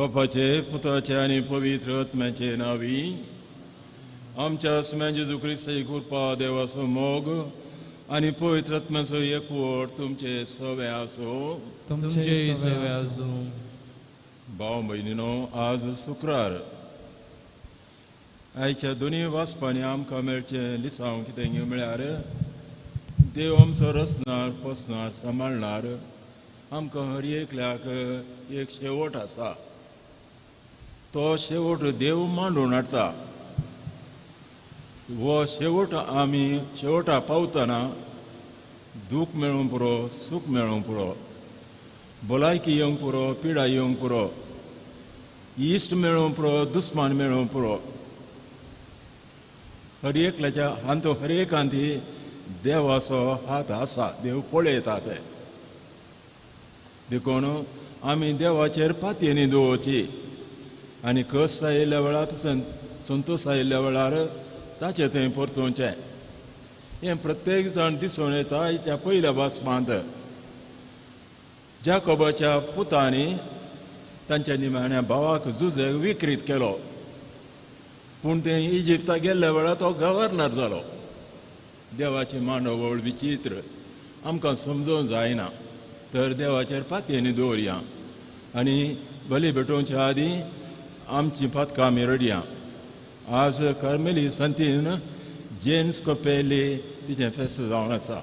बापाचे पुताचे आनी पवित्र आत्म्याचे नांवी आमच्या सुम्या जेजू क्रिस्ताची कृपा, देवाचो मोग आनी पवित्र आत्म्याचो एकवट तुमचे सवे आसूं. तुमचे सवे आसूं. भाव भयणीनो, आज शुक्रार. आयच्या दोनूय वाचपांनी आमकां मेळचें लिसांव कितें म्हळ्यार देव आमचो रचणार, पोसणार, सांबाळणार. आमकां हर एकल्याक एक शेवट आसा, तो शेवट देव मांडून हाडटा. हो शेवट आमी शेवटा पावतना दूख मेळूंक पुरो, सूख मेळूंक पुरो, भलायकी येवंक पुरो, पिडा येवंक पुरो, इश्ट मेळूंक पुरो, दुस्मान मेळूंक पुरो. हर एकल्याच्या हांतो हर एकांती देवाचो हात आसा, देव पळयता ते. देखून आमी देवाचेर पातयेनी दवरची आनी कश्ट आयिल्ल्या वेळार, संतोश आयिल्ल्या वेळार ताचें थंय परतुवचें. हें प्रत्येक जाण दिसून येता त्या पयल्या भासपांत. जाकोबाच्या पुतांनी तांच्या निमाण्या भावाक जुजेक विक्रीत केलो, पूण ते इजिप्ताक गेल्ल्या वेळार तो गव्हर्नर जालो. देवाची मांडवळ विचित्र, आमकां समजूंक जायना. तर देवाचेर पातयेनी दवरया आनी बली भेटोवच्या आदीं आमची पातकां आमी रडया. आज कार्मेली संतीन जेन्स कोपेली तिचें फेस्त जावन आसा.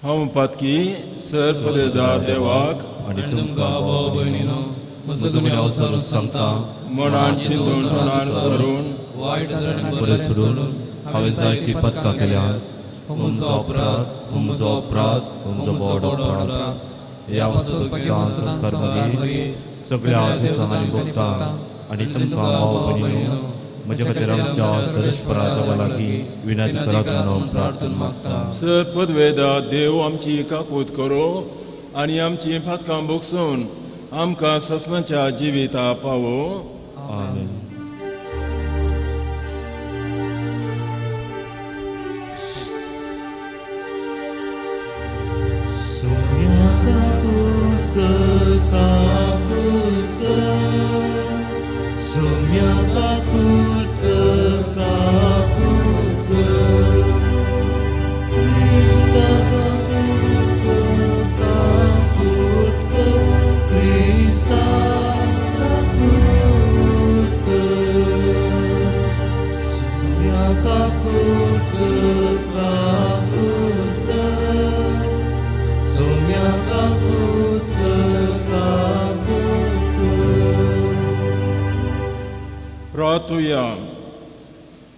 हांव पातकी सर पदेदार देवाक आनी तुमकां भाव भयणीनो म्हजो गुन्यांव सरून सांगता, मनान चिंतून तोंडान सरून वायट बरें सोडून हांवें जायतीं पदकां केल्यात. हो म्हजो अपराध, हो म्हजो अपराध, हो म्हजो व्हड अपराध. ह्या पासत सगळ्या दुखां आनी भोगतां आनी तुमकां भाव भयणीनो म्हज्या खातीर आमच्या सर्वेस्परा देवा लागीं विनंती करात म्हणून प्रार्थना मागता. सर पदवेदा देव आमची काकूत करो आनी आमची पातकां भोगसून आमकां ससनाच्या जिविता पावो. आमेन.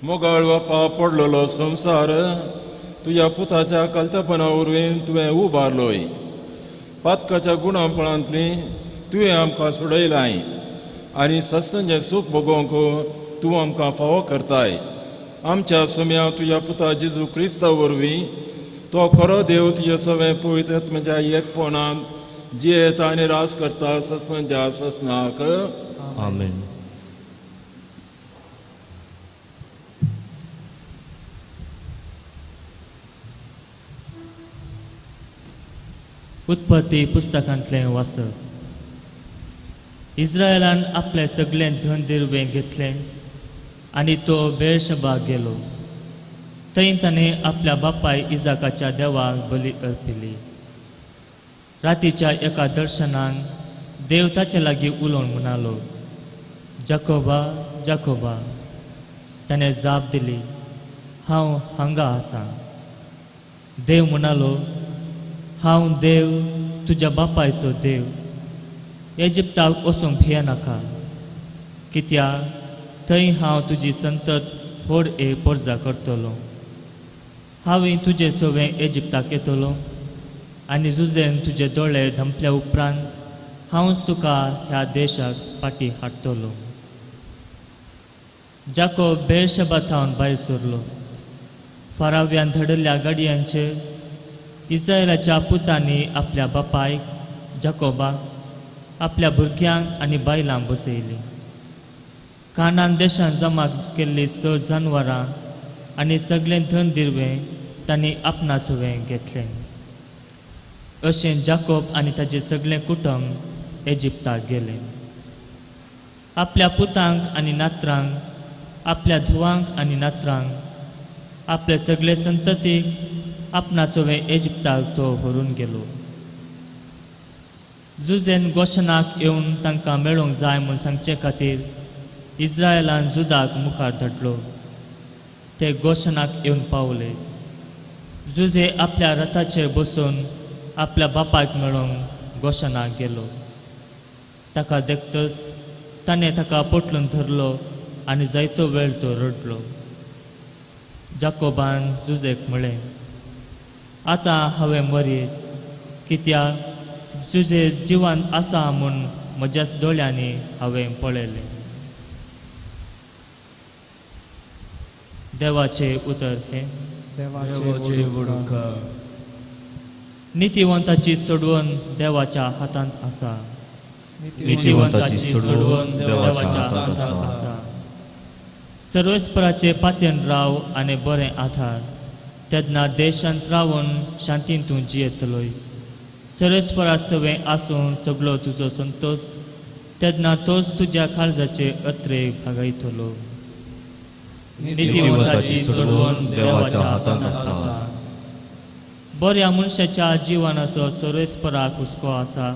मोगाळ बापा, पडलेलो संवसार तुज्या पुताच्या कल्तपणा वरवीं तुवें उबारलोय. पातकाच्या गुणांपणांतली तुवें आमकां सोडयलाय आनी सस्तांचें सूख भोगोवंक तूं आमकां फावो करताय. आमच्या सम्या तुज्या पुता जेजू क्रिस्ता वरवीं तो खरो देव तुज्या सवें पवित्र आत्म्याच्या एकपणान जियेता आनी राज करता सस्तांच्या ससनाक. आमेन. उत्पत्ती पुस्तकांतलें वाचप. इस्रायलान आपलें सगळें धन दिरवें घेतलें आनी तो बेरशबाक गेलो. थंय ताणें आपल्या बापाय इजाकाच्या देवाक बली अर्पिली. रातीच्या एका दर्शनान देव ताचे लागीं उलोवन म्हणालो, जाकोबा, जाकोबा. ताणें जाप दिली, हांव हांगा आसा. देव म्हणालो, हांव देव, तुज्या बापायचो देव. इजिप्ताक वचूंक भियेनाका, कित्याक थंय हांव तुजी संतत व्हड एक परजा करतलो. हांवें तुजे सवें इजिप्ताक येतलो आनी जुजेन तुजे दोळे धंपल्या उपरांत हांवच तुका ह्या देशाक फाटीं हाडटलो. जाकोब बेरशेबा थावन भायर सरलो. फाराव्यान धाडिल्ल्या गाडयांचेर इस्रायलाच्या पुतांनी आपल्या बापायक जाकोबाक, आपल्या भुरग्यांक आनी बायलांक बसयलीं. कानान देशांत जमा केल्ली 6 जानवरां आनी सगळें धन दिरवें तांणी आपणा सवें घेतलें. अशें जाकोब आनी ताजें सगळें कुटुंब इजिप्ताक गेलें. आपल्या पुतांक आनी नातरांक, आपल्या धुवांक आनी नातरांक, आपले सगळे संततीक आपणा सवें इजिप्ताक तो व्हरून गेलो. जुजेन गोशनाक येवन तांकां मेळूंक जाय म्हूण सांगचे खातीर इज्रायलान जुदाक मुखार धाडलो. ते गोशनाक येवन पावले. जुजे आपल्या रथाचेर बसून आपल्या बापायक मेळूंक गोशनाक गेलो. ताका देखतच ताणें ताका पोटलून धरलो आनी जायतो वेळ तो रडलो. जाकोबान जुजेक म्हळें, आतां हांवें मरीत, कित्याक जुजे जिवान आसा म्हूण म्हज्याच दोळ्यांनी हांवें पळयलें. देवाचें उतर हें. देवाचे उपकार. नितिवंताची सोडवण देवाच्या हातांत आसा. नितिवंताची सोडवण देवाच्या हातांत आसा. सर्वेस्पराचे पातयेन राव आनी बरें आधार, तेन्ना देशांत रावन शांतीन तूं जियेतलोय. सर्वेस्परा सवें आसून सगळो तुजो संतोश, तेन्ना तोच तुज्या काळजाचे अत्रे भागयतलो. नितिवंताची सोडवण देवाच्या हातांत आसा. बऱ्या मनशाच्या जिवनाचो सर्वेस्पराक हुस्को आसा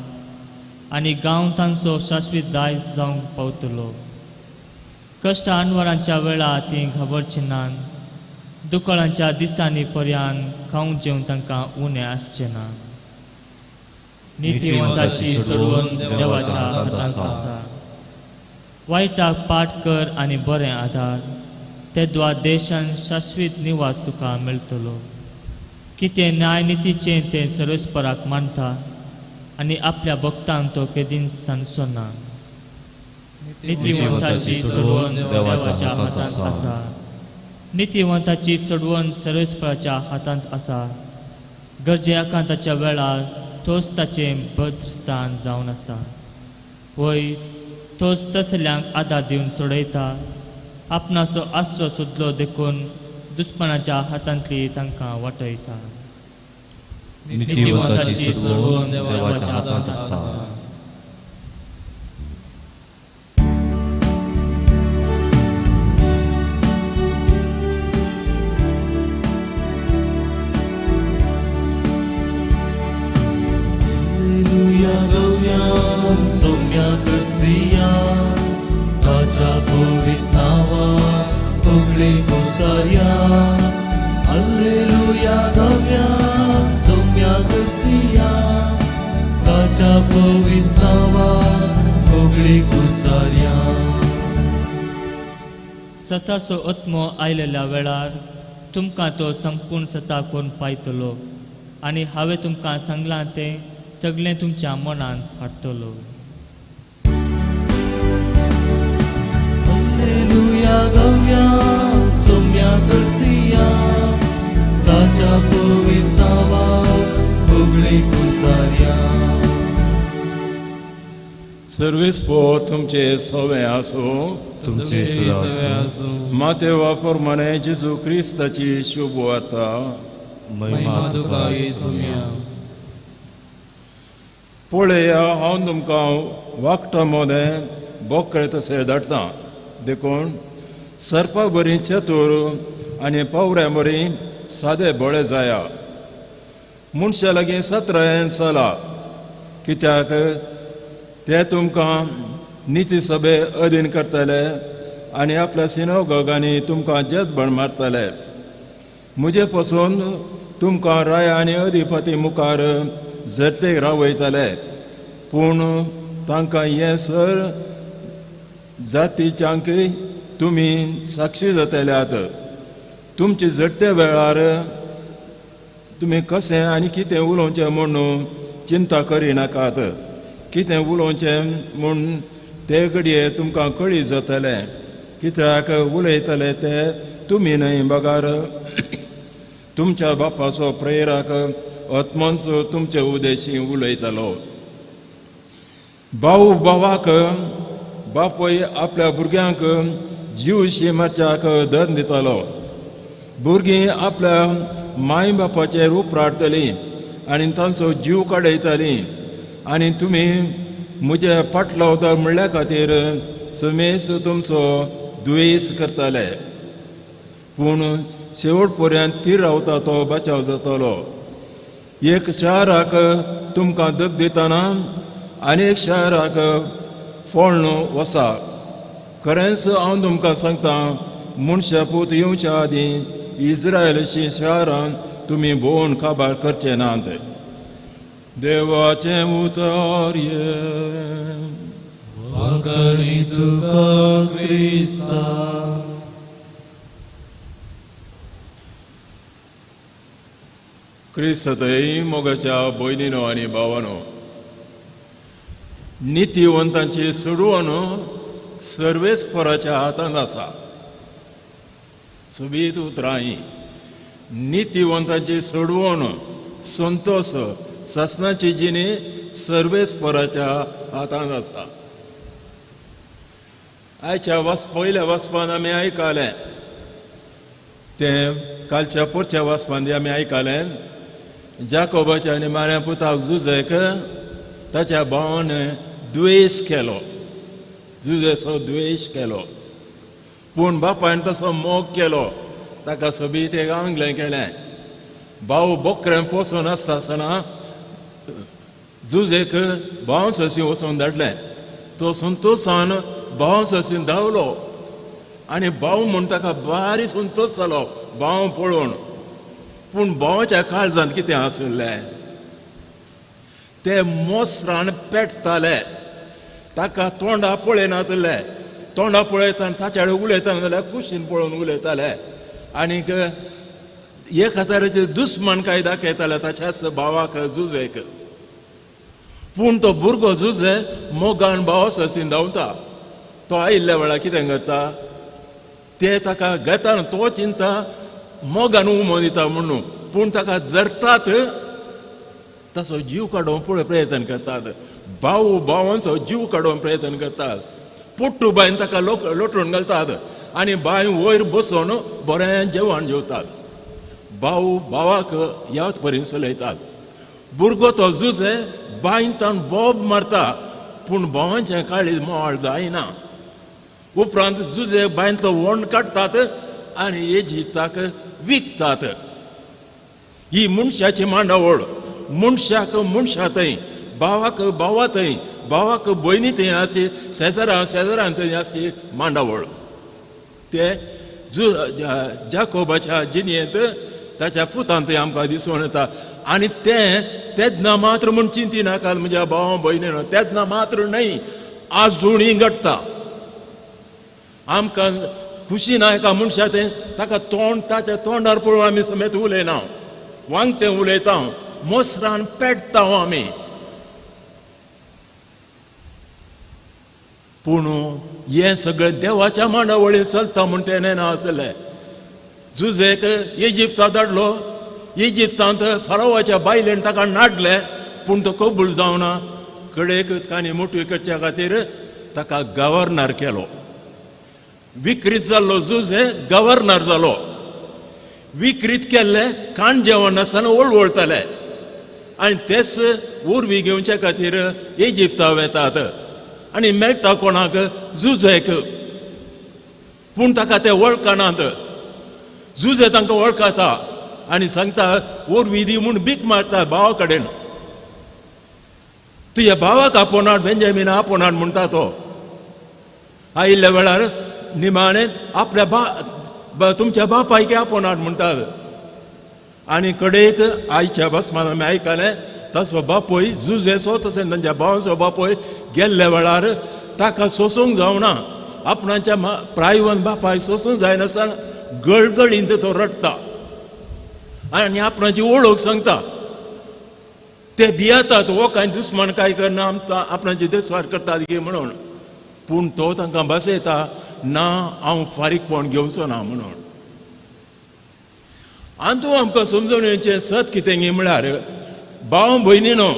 आनी गांव तांचो शाश्वीत दायज जावंक पावतलो. कश्ट अनवरांच्या वेळार तीं घाबरची नात, दुकळांच्या दिसांनी पर्यान खावंक जेवन तांकां उणें आसचें ना. नितिवंताची सोडवण देवाच्या हातांत आसा. वायटाक पाठ कर आनी बरें आधार, तेद्वा देशान शाश्वीत निवास तुका मेळटलो. कितें न्यायनितीचें तें सर्वेस्पराक मानता आनी आपल्या भक्तांक तो केदींच सांगचो ना. नितिवंताची सोडवण देवाच्या हातांत आसा. नितिवंताची सोडवण सर्वेस्पराच्या हातांत आसा. गरजे आकांताच्या वेळार तोच ताचें भद्रस्थान जावन आसा. वय तोच तसल्यांक आदार दिवन सोडयता. आपणाचो आसरो सोदलो देखून दुस्मानाच्या हातांतली तांकां वाटयता. नितिवंताची सोडवण देवाच्या हातांत आसा. Alleluia, Gavya, Somya Garcia, ताच्या पवित्र नांवान होगळी कुसार्या. सताचो आत्मो आयलेल्या वेळार तुमकां तो संपूर्ण सता करून पायतलो आनी हांवें तुमकां सांगलां तें सगळें तुमच्या मनांत हाडटलो. Alleluia, Gavya, Somya Garcia, ताच्या पवित्र नांवान होगळी कुसार्या. सर्वेस्पोर तुमचे सवे आसूं. तुमचे सुद्दां आसूं. मातेवा प्रमाणे जेजू क्रिस्ताची शुभ वार्ता. महिमा तुका येसुम्या. पळया, हांव तुमकां वागटा मोदें बोकळे तशें धाडटा, देखून सर्पा बरी चतूर आनी पावऱ्या बरी सादे बळे जाया. मनशा लागीं सत्रायेन चला, कित्याक ते तुमकां निती सभे अधीन करतले आनी आपल्या सिनोगोगांनी तुमकां जेतबण मारतले. म्हजे पसून तुमकां राया आनी अधिपती मुखार झरतेक रावयतले, पूण तांकां हें सर जातीच्यांकय तुमी साक्षी जातल्यात. तुमचे झडटे वेळार तुमी कशें आनी कितें उलोवचें म्हूण चिंता करिनाकात. कितें उलोवचें म्हूण ते घडये तुमकां कळी जातलें, कित्याक उलयतले ते तुमी न्हय बगर तुमच्या बापाचो प्रेरक आत्मोच तुमचे उदेशी उलयतलो. भाव भावाक, बापूय आपल्या भुरग्यांक जीवशी मारच्याक धन दितलो. भुरगीं आपल्या माय बापाचेर उपराटतलीं आनी तांचो जीव काडयतालीं आनी तुमी म्हजे पाटलावता म्हणल्या खातीर समेस्त तुमचो दुयेंस करताले. पूण शेवट पर्यंत थीर रावता तो बचाव जातलो. एक शाराक तुमकां दग दितना आनी एक शाराक फोळ्ण वसा. खरेंच हांव तुमकां सांगता, मनशा पूत येवच्या आदीं इस्रायलची शारान तुमी भोंवन काबार करचे नात. देवाचें उतर हें. वांकणी तुका क्रिस्ता. क्रिस्तय मोगाच्या भयणीनो आनी भावानो, नितीवंतांची सोडवण सर्वेस्पराच्या हातांत आसा. सोबीत उतरां हीं. नितीवंतांची सोडवण, संतोष, सासणाची जिणी सर्वेस्पराच्या हातांत आसा. आयच्या पयल्या वाचपान आमी आयकलें, तें कालच्या पोरच्या वाचपान आमी आयकलें, जाकोबाच्या आनी माऱ्या पुताक जुजेक ताच्या भावान द्वेश केलो, जुजेचो द्वेश केलो. पूण बापायन तसो मोग केलो, ताका सोबीत एक आंगलें केलें. भाव बोकऱ्यां पोसून आसता आसतना जुजेक भाव सशी वचून धाडलें. तो संतोशान भाव सशी धांवलो आनी भाव म्हूण ताका भारी संतोश जालो भाव पळोवन. पूण भावाच्या काळजांत कितें आशिल्लें, ते मोसरान पेटताले. ताका तोंडा पळयनातले, तोंडा पळयतना ताच्या कडेन उलयतना जाल्यार कुशीन पळोवन उलयताले आनीक एक हाताचे दुस्मान काय दाखयताले ताच्याच भावाक जुजेक. पूण तो भुरगो जुजे मोगान भावा सशीन धांवता. तो आयिल्ल्या वेळार कितें करता, ते ताका घेता, तो चिंता मोगान उमो दिता म्हणून, पूण ताका धरतात, ताचो जीव काडूंक पळय प्रयत्न करतात. भाव भावांचो जीव काडूंक प्रयत्न करतात. पोट्टू बायन ताका लोटून घालतात आनी बांय वयर बसोवन बरें जेवण जेवतात. भाव भावाक ह्याच परीन चलयतात. भुरगो तो जुजे बांयतान बोब मारता, पूण भावांचें काळीज मोळ जायना. उपरांत जुजे बांयतलो वण काडटात आनी इजिप्ताक विकतात. ही मनशाची मांडावळ. मनशाक मनशा थंय, भावाक भावा थंय, भावाक भयणी थंय आसची, शेजारा शेजारान थंय आसची मांडावळ. ते जाकोबाच्या जिणेंत ताच्या पुतान थंय आमकां दिसून येता. आनी तें तेन्ना मात्र म्हूण चिंती नाका म्हज्या भावा भयणीनो, तेन्ना मात्र न्हय, आजुनूय घडटा. आमकां खुशी ना एका मनशा तें ताका तोंड ताच्या तोंडार पळोवन आमी समेत उलयना, वांगटें उलयता, मोसरान पेटता आमी. पूण हें सगळें देवाच्या मांडावळीन चलता म्हूण तें नेना आसलें. जुजेक इजिप्ता धाडलो, इजिप्तांत फारोवाच्या बायलेन ताका नाडलें, पूण तो कबूल जावना. कडेक काणी मोठी करच्या खातीर ताका गव्हर्नर केलो. विक्रीत जाल्लो जुजे गव्हर्नर जालो. विक्रीत केल्ले काण जेवण नासतना वळवळताले आनी तेच उर्वी घेवच्या खातीर इजिप्ता वेतात आनी मेळटा कोणाक, जुजेक. पूण ताका ते वळखनात. जुजे तांकां वळखता आनी सांगता ओरवी दी म्हूण भीक मारता भावा कडेन. तुज्या भावाक आपोवनाट, बेंजामीन आपोवनाट म्हणटा तो. आयिल्ल्या वेळार निमाणें आपल्या तुमच्या बापायक आपोवनाट म्हणटात. आनी कडेक आयच्या बसमान आमी आयकलें, ताचो बापूय जुजेचो तशें तांच्या भावाचो बापूय गेल्ल्या वेळार ताका सोसूंक जावना, आपणाच्या प्रायवन बापायक सोसूंक जायनासतना गळगळींत तो रडटा आनी आपणाची वळख सांगता. ते भियेतात, हो कांय दुस्मान काय करना, आमकां आपणाची देसवार करतात गे म्हणून. पूण तो तांकां भासयता, ना हांव फारीकपण घेवचो ना म्हणून. आनी आमकां समजून येवचें सत कितें गी म्हळ्यार, भाव भयणीनो,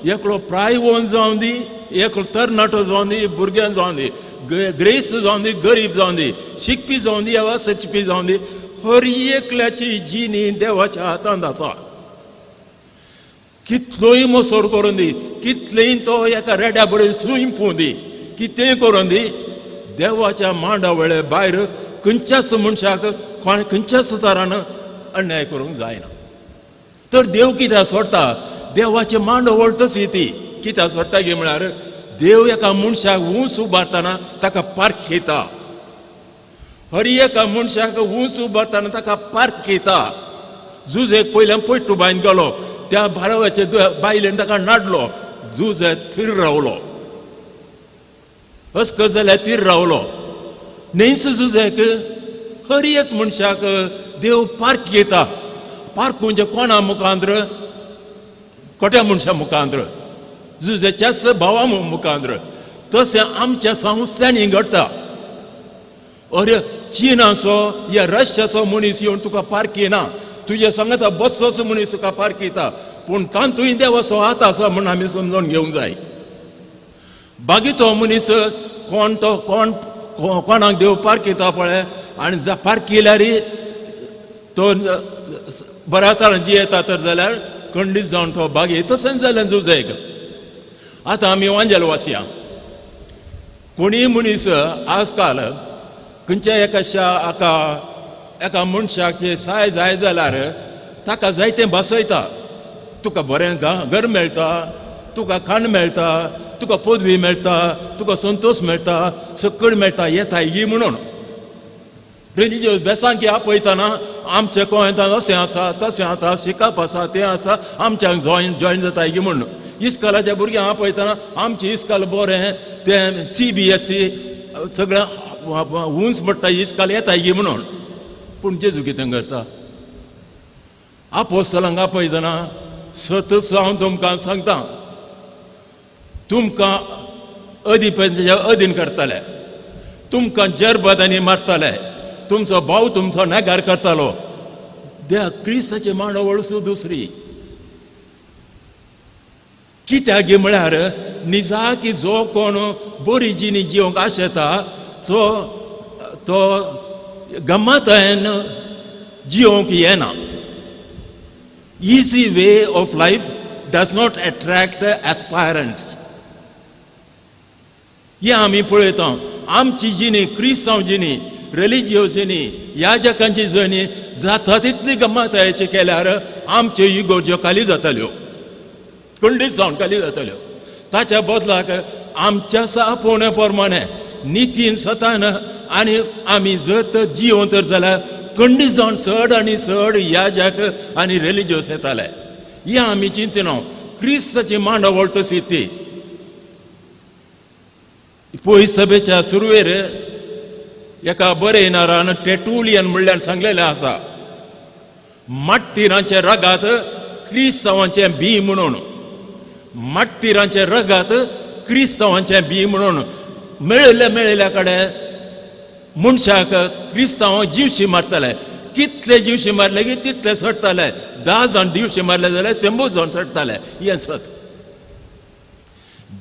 एकलो प्रायवन जावं दी, एकलो तरणाटो जावं दी, भुरग्यां जावं दी, ग्रेस्त जावं दी, गरीब जावं दी, शिकपी जावं दी, अशिकपी जावं दी, हर एकल्याची जिणी देवाच्या हातांत आसा. कितलोय मोसोर करून दी, कितलेय तो एका रेड्या बरें सुंपूं दी, कितेंय करून दी, देवाच्या मांडावळे भायर खंयच्याच मनशाक खंयच्याच तरान अन्याय करूंक जायना. तर देव कित्याक सोडटा? देवाची मांडावळ तशी ती कित्याक सोडटा गी म्हळ्यार देव एका मनशाक ऊंच उबारतना ताका पारखेता. हर एका मनशाक ऊंच उबारतना ताका पारखेता. जुजेक पयल्यान पयटू बांयन गेलो, त्या बाराव्याचे बायलेन ताका नाडलो, जुजे थीर रावलो, अस्कत जाल्यार थीर रावलो. न्हयच जुजेक, हर एक मनशाक देव पारखेता. पारखूंचे कोणा मुखांत्र? कोट्या मनशा मुखांत्र, जुजेच्याच भावा मुखांत्र. तशें आमच्या संस्थांनी घडटा. अरे चीनाचो या रशियाचो मनीस येवन तुका पारखिना, तुजे सांगता बसचोच मनीस तुका पारखिता, पूण तातूंय देवाचो हात आसा म्हूण आमी समजून घेवंक जाय. बाकी तो मनीस कोण तो कोण कोणाक देव पारखिता पळय, आनी पारखिल्यार तो बऱ्या तरान जियेता तर जाल्यार खंडीत जावन तो बागी. तशेंच जालें जुजेक. आतां आमी वांजेल वासया. कोणीय मनीस आजकाल खंयच्या एका एका एका मनशाक साय जाय जाल्यार ताका जायतें भासयता. तुका बरें घर मेळटा, तुका खाण मेळटा, तुका पदवी मेळटा, तुका संतोश मेळटा, सकळ मेळटा, येता ही म्हणून रिलिजियस बेसांकी आपयतना आमच्या गोंयांत अशें आसा तशें आसा, शिकप आसा तें आसा, आमच्याक जॉयन जाता ही म्हणून. इस्कॉलाच्या भुरग्यांक आपयतना आमचें इस्कॉल बरें, तें CBSE सगळें उंच पडटा, इस्कॉल येता ही म्हणून. पूण जेजू कितें करता? आपोस्तलांक आपयतना सतच हांव तुमकां सांगता, तुमकां अदीपंच्या अधीन करताले, तुमकां जरबदांनी मारताले, तुमचो भाव तुमचो नेगार करतालो. त्या क्रिस्ताची मांडावळ दुसरी. कित्याक म्हळ्यार निजाकी जो कोण बरी जिणी जिवंक आशेता तो तो गम्मतायेन जिवंक येना. Easy way of life does not attract aspirants. हें आमी पळयता. आमची जिणी, क्रिस्तांव जिणी, रिलिजियस जिणी, याजकांची जिणी जाता तितली गम्मतायेची केल्यार आमच्यो इगोर्ज्यो खाली जाताल्यो, खंडीत जावन खाली जाताल्यो. ताच्या बदलाक आमच्या आपोवण्या प्रमाणे नितीन सतान आनी आमी जर तर जिवन तर जाल्यार खंडीत जावन चड आनी चड याजक आनी रिलिजियस येताले. हें आमी चिंतना. क्रिस्ताची मांडावळ तशी ती. पयस सभेच्या सुरवेर एका बरयणारान टेटुलियन म्हणल्यार सांगलेलें आसा, माट्टिरांचे रगात क्रिस्तांवांचें बी म्हणून, माट्टिरांचे रगात क्रिस्तांवांचें बी म्हणून. मेळिल्ल्या मेळिल्ल्या कडेन मनशाक क्रिस्तांव जिवशी मारताले. कितले जिवशी मारले की तितले सडटाले. 10 जाण दिवशी मारले जाल्यार 100 जाण सडटाले. हें सत.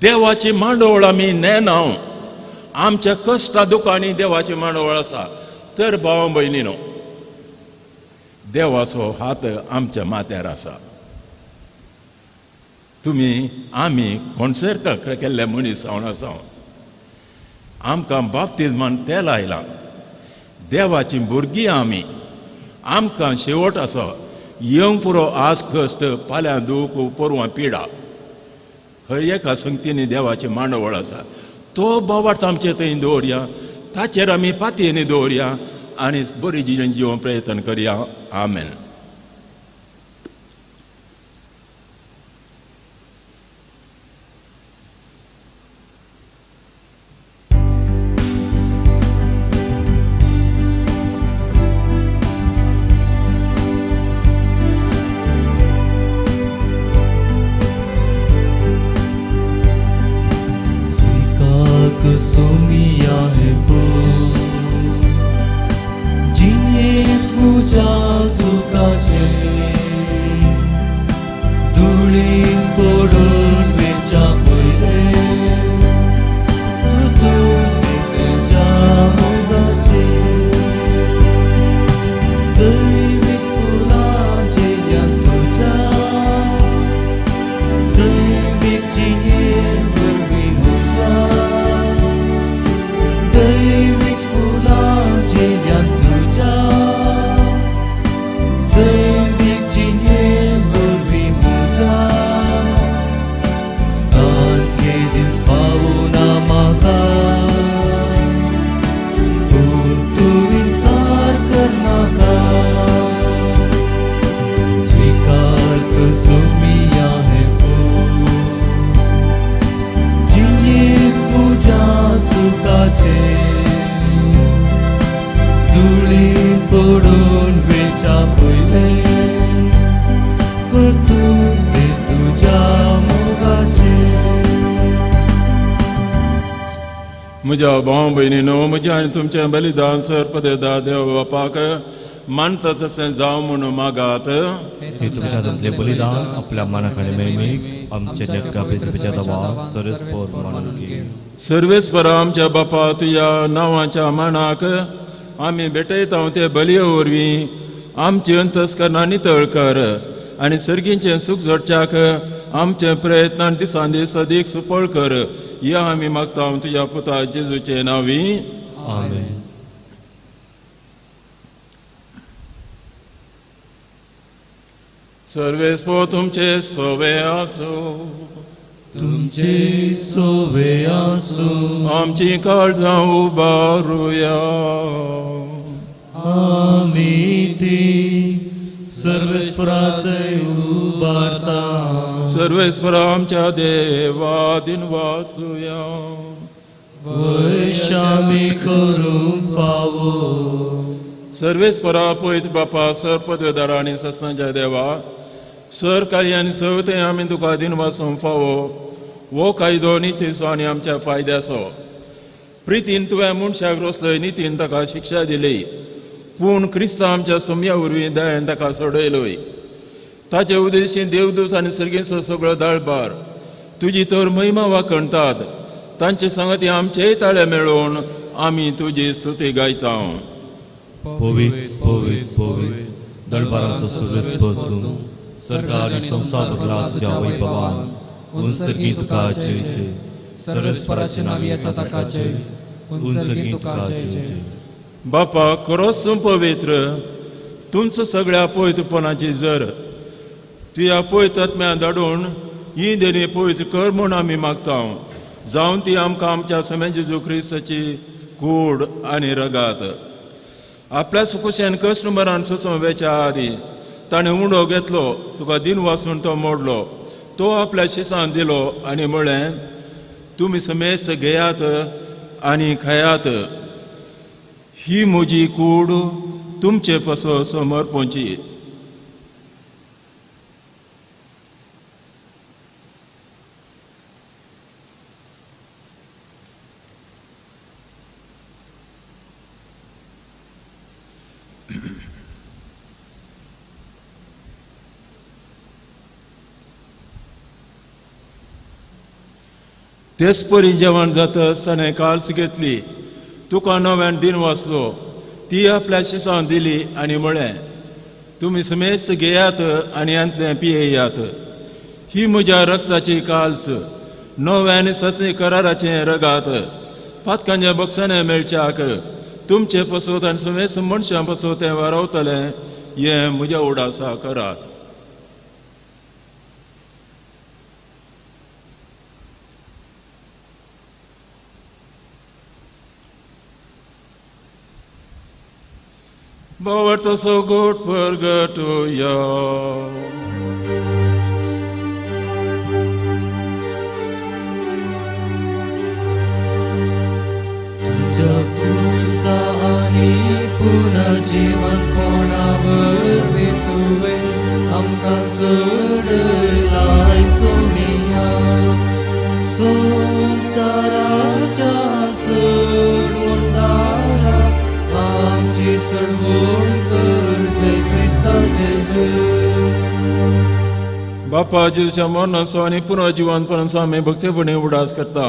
देवाची मांडवळ आमी नेना. आमच्या कश्टा दुकांनी देवाची मांडवळ आसा. तर भाव भयणीनो, देवाचो हात आमच्या माथ्यार आसा. तुमी आमी कोणसर केल्ले मनीस जावन आसा. आमकां बाप्तिज्मान तेल आयलां. देवाची भुरगीं आमी. आमकां शेवट आसा. येवंक पुरो आज कश्ट, फाल्यां दूख, परवां पिडा. हर एका संगतींनी देवाची मांडवळ आसा. तो बोवार्थ आमचे थंय दवरया, ताचेर आमी पातयेनी दवरया आनी बरी जिणें जिवंक प्रयत्न करया. आमेन. सुमिया है फूल, जिन्हें पूजा सुखा म्हज्या भाव भयणीनो, म्हज्या आनी तुमचें बलिदान सर्पदेदा देव बापाक मानता तशें जावं म्हूण मागात. ते तुमच्या हातांतलें बलिदान आपल्या मानाक आनी महिमेक आमच्या जगा बेजपेच्या दवा सर्वेस्पर मानून घे. सर्वेस्परा आमच्या बापा, तुज्या नांवाच्या मानाक आमी भेटयता ते बलये वरवीं आमची अंतस्करणां नितळ कर आनी सर्गींचें सूख जोडच्याक आमचे प्रयत्नान दिसान दीस अदीक सुफळ कर. या आमी मागता तुज्या पुता जेजूचे नांवी. आमेन. सर्वेस्पर तुमचे सोवे आसूं. तुमचे सोवे आसूं. आमची काळजां उबारुया. आमी ती सर्वेस्परातय उबारता. सर्वेस्परा आमच्या देवा दिनवासुया. वैशामी करूंक फावो. सर्वेस्परा पयत बापा, सर्पदेदारा आनी सस्नाच्या देवा, सरकारी आनी सवते आमी तुका दिनवासूंक फावो. हो कायदो नितीचो आनी आमच्या फायद्याचो. प्रितीन तुवें मनशाक रोसलोय, नितीन ताका शिक्षा दिली, पूण क्रिस्तांव आमच्या सोम्या वरवीं दयान ताका सोडयलोय. ताचे उद्देशी देवदूत आनी सर्गेचो सगळो दळबार तुजी तर महिमा वाखणटात. तांचे सांगाती आमचेय ताळे मेळोवन आमी तुजी स्तुती गायता. पवित्र पवित्र पवित्र दळबाराचो सर्वेस्पर तूं, सर्ग आनी संवसार भरला तुज्या वैभवान. उंसर्गी तुका जय जय. सर्वेस्पराचे नांव येता ताका जय. उंसर्गी तुका जय जय. बापा, खरोच तूं पवित्र, तुमचो सगळ्या पवित्रपणाची जर तुज्या पवित्र आत्म्या धाडून ही देणी पवित्र कर म्हूण आमी मागता. जावन ती आमकां आमच्या समे जेजू क्रिस्ताची कूड आनी रगात. आपल्या सुकुशेन कश्ट मरान सोसून वेच्या आदी ताणें उंडो घेतलो, तुका दिन वासून तो मोडलो, तो आपल्या शिसान दिलो आनी म्हळें, तुमी समेस्त घेयात आनी खायात, ही म्हजी कूड तुमचे पासून समर्पणची. तेच परी जेवण जातच ताणें काल्स घेतली, तुका नव्यान दिन वाचलो, ती आपल्या शिसान दिली आनी म्हळें, तुमी समेस्त घेयात आनी हांतलें पियेयात, ही म्हज्या रक्ताची काल्स, नव्या आनी सचनी कराराचें रगात, पातकांच्या बक्षाने मेळच्याक तुमचे पसोत आनी समेस्त मनशां पसोत तें वारावतलें, हें म्हज्या उडासा करात. भावार्थ सगोट परगटुया. तुझ्या पुसा आनी पुनर्जीवनपणा वरवीं तुवें आमकां सोडलाय सोमिया. संवसाराच्या सोडवणदारा आमची सोडवण कर. जय क्रिस्ता जय जय. बापा, जेजूच्या मरणाचो आनी पुनर्जिवनपणाचो आमी भक्तीपणी उडास करता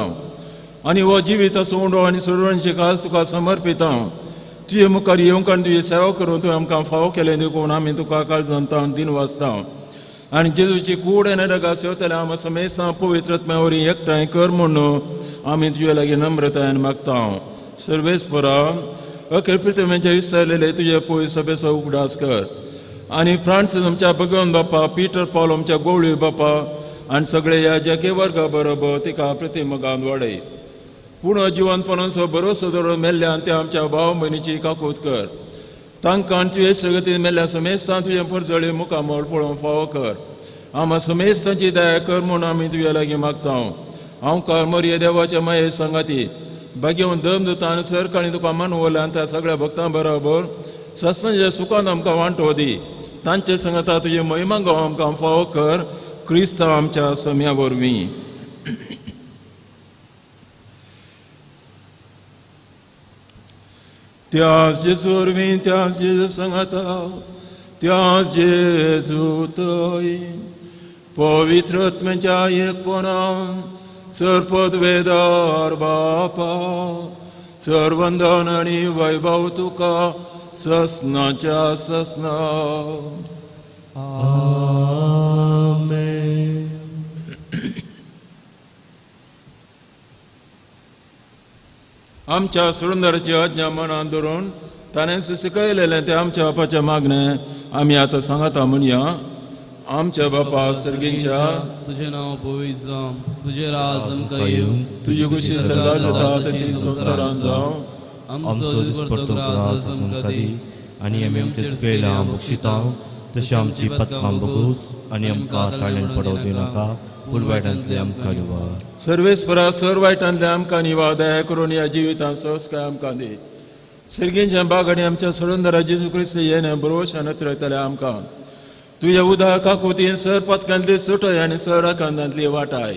आनी हो जिविताचो उंडो आनी सोडवणीची खास तुका समर्पिता. तुजे मुखार येवंक आनी तुजी सेवा करून तुवें आमकां फावो केलें देखून आमी तुका काळजान तावन दिन वाचता. आनी जेजूची कूड आनी रगात सेवतले आमी समेस्तां पवित्र आत्म्या वरवीं एकठांय कर म्हणून आमी तुजे लागीं नम्रतायेन मागता. सर्वेस्परा, अखेर प्रितमेचे विस्तारलेले तुजे पवित्र सभेचो उगडास कर आनी फ्रांसीस आमच्या भगवान बापा, पीटर पावल आमच्या गोवळी बापा आनी सगळे ह्या जगे वर्गा बरोबर तिका प्रतिमगान वाडय. पूण जिवनपणाचो भरोसो दवरून मेल्ल्यान ते आमच्या भाव भयणीची काकूत कर. तांकां तुवें सगतीन मेल्ल्या समेस्तां तुजें परजळी मुखामळ पळोवंक फावो कर. आमा समेस्तांची दया कर म्हूण आमी तुज्या लागीं मागता. हांव कारमोरये देवाच्या माये सांगाती भाग्यवन दम दिता आनी सरकाळी तुका मानवल्यान त्या सगळ्या भक्तां बरोबर सस्नाच्या सुखान आमकां वांटो दी. तांचे सांगाता तुजे महिमा गांव आमकां फावो कर, क्रिस्तांव आमच्या सम्या वरवीं. त्या जेजू वरवीं, त्या जेजू सांगाता, त्या जेजू थंय पवित्र आत्म्याच्या एकपणान सर्पदवेदार बापा सर्वंदन आनी वैभव तुका ससनाच्या ससना. आमेन. आमच्या सुरुंदराची आज्ञा मनान धरून ताणें शिकयलेलें तें आमच्या बापाचें मागणें आमी आतां सांगता म्हणया. आमच्या बापा सर्गींच्या, तुझें नांव पवित्र जावं, तुजें राज आमकां येवं, तुजी खुशी सर्गार जाता तशी संवसारांत जावं. आमचो दिसपडतो ग्रास आमकां दी आनी आमी आमचे चुकयल्या बक्षिता तशें आमची पथकां बगूच आनी आमकां ताळ्यान पडोवं दिनाका, पूण वायटांतले आमकां निवा. सर्वेस्परा सर वायटांतले आमकां निवा, दया करून ह्या जिवितांत सहजकाय आमकां दी. सर्गींच्या बाग आनी आमच्या सोडंदरा जेजू क्रिस्त येणे बरोवशान अत्रयतले आमकां. तुज्या उदका कोतीन सर पथकांतली सुटय आनी सर आकांतांतली वाटाय.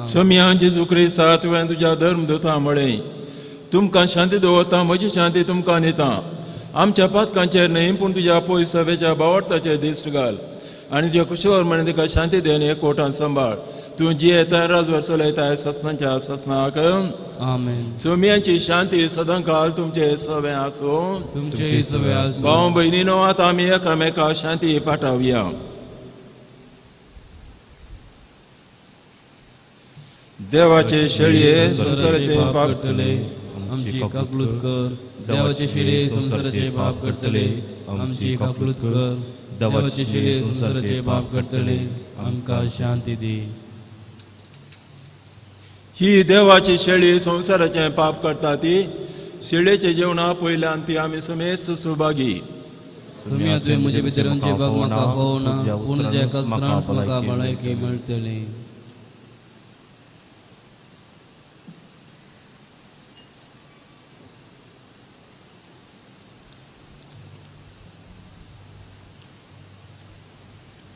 सोम्या जेजू क्रिस्ता, तुवें तुज्या धर्म दुता म्हळें, तुमकां शांती दवरता, म्हजी शांती तुमकां दिता. आमच्या पातकांचेर न्हय पूण तुज्या पयस सभेच्या बावडताचेर दिश्ट घाल आनी तुज्या कुशीवर म्हण तुका शांती then एकवटान सांबाळ. तूं जियेता राजवर चलयताय ससनाच्या ससनाक. आमेन. सोम्यांची शांती सदांकाल तुमचे सवे आसूं. तुमचे सवे आसूं. भाव भयणीनो, आतां आमी एकामेका शांती पाठावया. देवाचे शेळये संवसाराचे पाप करतले आमची काकलूत कर. देवाचे शेळये संवसाराचे पाप करतले आमची काकलूत कर. देवाचे शेळये संवसाराचे पाप करतले आमकां शांती दी. ही देवाची शेळी संवसाराचें पाप करता ती शेळयेचें जेवणा पयल्यान ती आमी समेस्त सुभागी. सोम्या, तुवें म्हजे भितर बाग म्हाका पळोवना, पूण तुज्या एकाच त्रास म्हाका भलायकी मेळटली.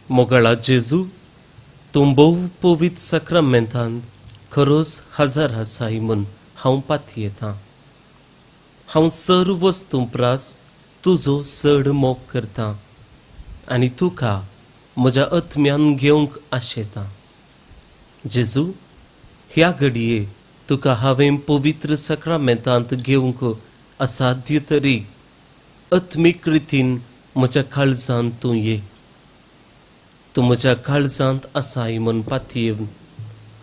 मोगाळा जेजू, तूं भोव पवित्र साक्रामेंतांत खरोच हजार आसाय म्हूण हांव पातयेतां. हांव सर वस्तूं प्रास तुजो चड मोग करतां आनी तुका म्हज्या आत्म्यान घेवंक आशेतां. जेजू, ह्या घडये तुका हांवें पवित्र साक्रामेंतांत घेवंक असाध्य तरी आत्मीक रितीन म्हज्या काळजांत तूं ये. तूं म्हज्या काळजांत आसाय म्हूण पातयेवन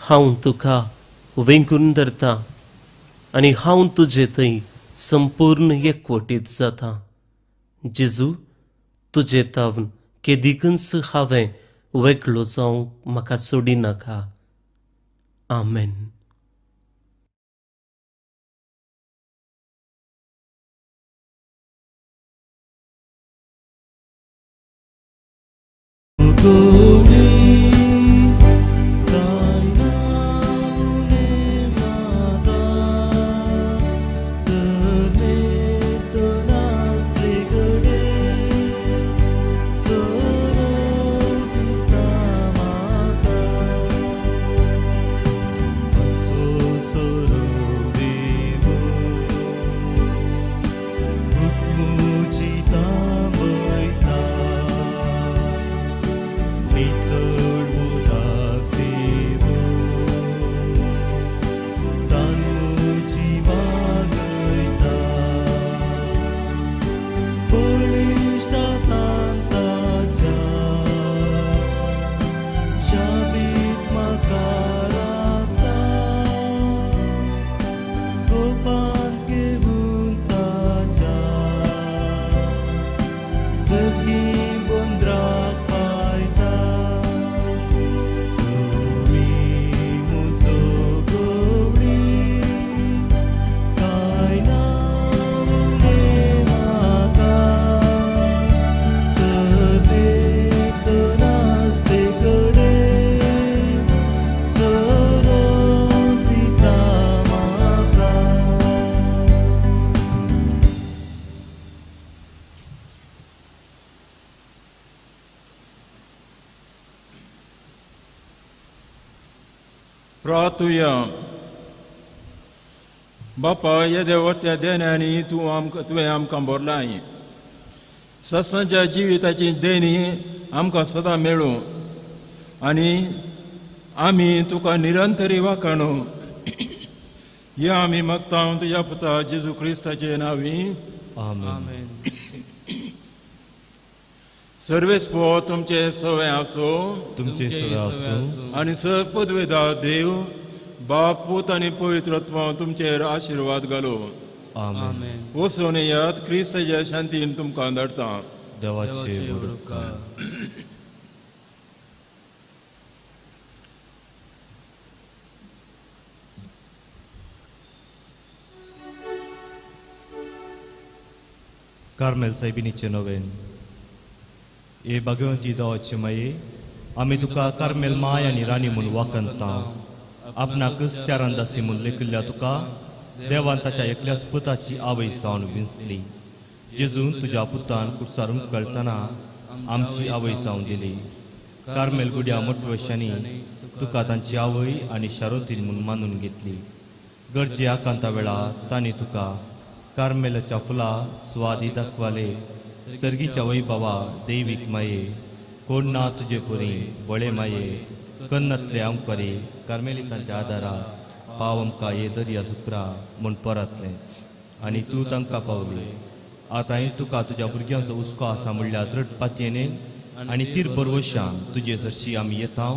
हांव तुका वेंगून धरता आनी हांव तुजे थंय संपूर्ण एकवटीत जाता. जेजू, तुजे तावन केदीकच हांवें वेगळो जावंक म्हाका सोडिनाका. आमेन. प्रार्थुया. बापा येदे व्हरत्या देण्यांनी तूं आमकां तुवें आमकां भरलाय. सत्सांच्या जिविताची देणी आमकां सदां मेळूं आनी आमी तुका निरंतरी वाखाणू. हे आमी मागता तुज्या पुता जेजू क्रिस्ताचे नांवी. आमेन. सर्वेस्पो तुमचे सवे आसो, तुमचे सवे आसो आनी सर पदवेदा देव बाप पूत आनी पवित्रत्व तुमचेर आशिर्वाद घालो. आमेन. वचून येयात, क्रिस्ताच्या शांतीन तुमकां धाडटा. देवाचे उपकार. कार्मेल सायबिणीचें नवेन. हे भाग्यवंती देवाचे माये, आमी तुका कार्मेल माय आनी राणी म्हूण वाखणता. आपणाकच चारांदासी म्हूण लेखिल्ल्या तुका देवान ताच्या एकल्याच पुताची आवय जावन विंचली. जेजून तुज्या पुतान कुडसारून कळटना आमची आवय जावन दिली. कार्मेल गुड्या मोटवशांनी तुका तांची आवय आनी शारोतीन म्हूण मानून घेतली. गरजे आकांता वेळा तांणी तुका कार्मेलाच्या फुलां स्वादी दाखवाले. सर्गीच्या वैभवा दैवीक माये, कोण ना तुजे पुरी बळे माये, कन्नातले आमकरी कार्मेलितांच्या आदारा पाव आमकां ये दर्या सुक्रा म्हूण परतलें आनी तूं तांकां पावली. आतांय तुका तुज्या भुरग्यांचो हुस्को आसा म्हणल्यार दृढ पातयेन आनी तीर बरवशान तुजे सरशी आमी येता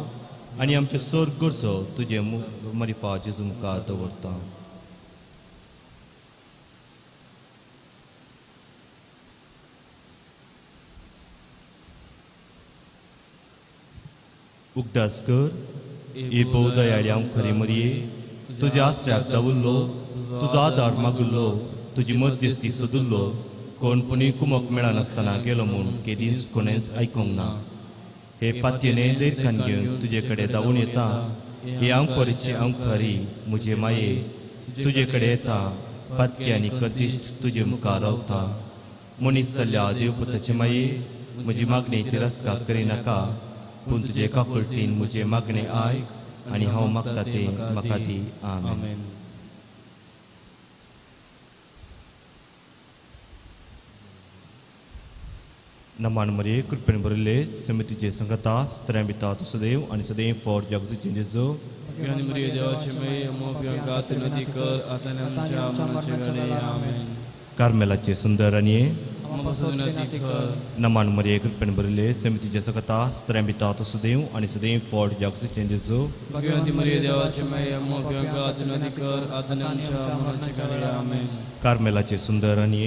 आनी आमचे सोर गरजो तुजे मरिफा जेजू मुखार दवरता. उगदास कर हे भोव दयाळी हांव खरी मरये, तुज्या आसऱ्याक दावुल्लो, तुजो आदार मागुल्लो, तुजी मध्यस्थी सोदुल्लो, कोण पुणी कुमक मेळनासतना गेलो म्हूण केदींच कोणेंच आयकूंक ना. हे पातयेने दैरखान घेवन तुजे कडेन धांवून येता. हे हांव खरीची हांव खरी म्हजे माये तुजे कडेन येता. पातकी आनी कतिश्ट तुजे मुखार रावता. मनीस जाल्ल्या देवपुताचे माये, म्हजी मागणी तिरस्कार करिनाका, पूण तुजे काकुळटीन म्हजें मागणें आयक आनी हांव मागता तें म्हाका दी. आमेन. नमान मरिये, कृपेन भरिल्ले समितीचे संगता स्त्र्यां भिता तूं सदैव आनी सदैव फोट जगजीचे जेजू. कार्मेलाचे सुंदर आनी नमान मरिये, कृपेन भरिल्ले समितीचे संगता स्त्र्यां भिता तूं सदैव आनी सदैव फोट जगजीचे जेजू. कार्मेलाचे सुंदर आनी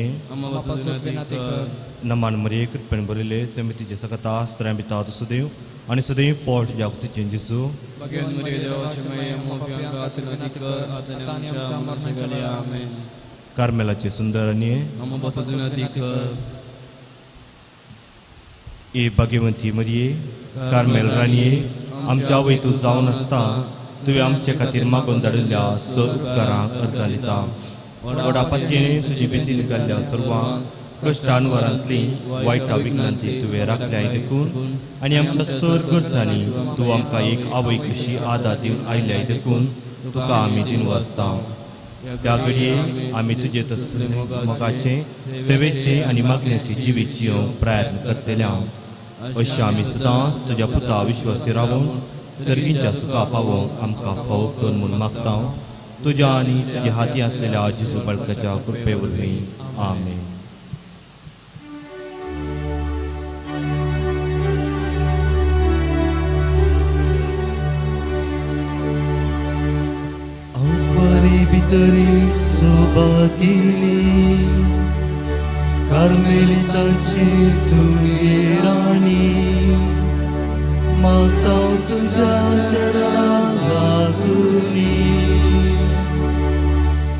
नमान मरिये, कृपेन भरिल्ले समितीचे सकता स्त्र्यां भिता तूं सदैव आनी सदैव फोट जगजीचे जेजू. कार्मेलाचे सुंदर आनी ए भाग्यवंती मरिये, कार्मेल राणये, आमच्या आवय तूं जावन आसता तुवें आमचे खातीर मागून धाडिल्ल्या स उपकारांक अर्गां दिता. व्हडा पातयेन तुजी बेतीन घाल्ल्या सर्वांक कश्टानवरांतली वायटा विघ्नांतली तुवें राखल्याय देखून आनी आमच्या सर गरजांनी तूं आमकां एक आवय कशी आदार दिवन आयल्याय देखून तुका आमी दिनवासता. त्या घडये आमी तुजे तसले मोगाचें, सेवेचें आनी मागण्याचें जिवीत जियोवंक प्रयत्न करतले. अशें आमी सदांच तुज्या पुता विश्वासी रावून सर्गीच्या सुखा पावोवंक आमकां फावो कर म्हूण मागता. तुज्या आनी तुज्या हाती आसलेल्या जेजू बाळकाच्या कृपे वरवीं. आमेन. भितरी सोबा केली कार्मेलिताची तुगे राणी, मागता तुज्या चरणा लागुनी.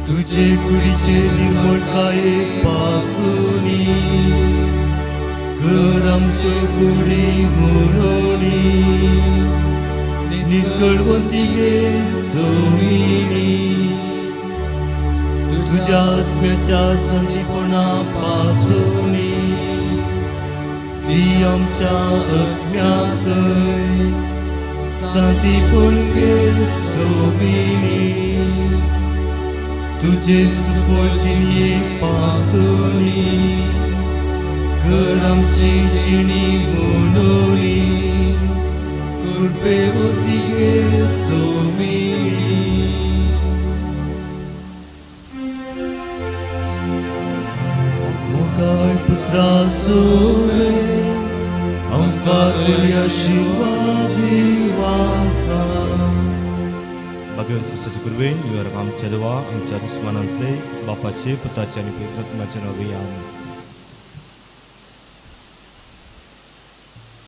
तुजे कुडीचे निर्मळकाये पासुनी घर आमच्यो कुडी म्हणोनी, निष्कळवंती गे सोमिनी. तुझ्या आत्म्याच्या संदीपणा पासुनी ती आमच्या आत्म्यात सांतीपण गे सोमिनी. तुझे सुफळ जिणे पासुनी कर आमची जिणी म्हणूनी कृपेवती सोमिणी. मोगाळ पुत्रा सुवे आमकां आशिर्वाद दिवाका. भाग्यवंत क्रिस्ताचे कृपेन निवारक आमच्या देवा आमच्या दुस्मानांतले बापाचे पुताचे आनी पवित्र आत्म्याचे नांवे. आमेन.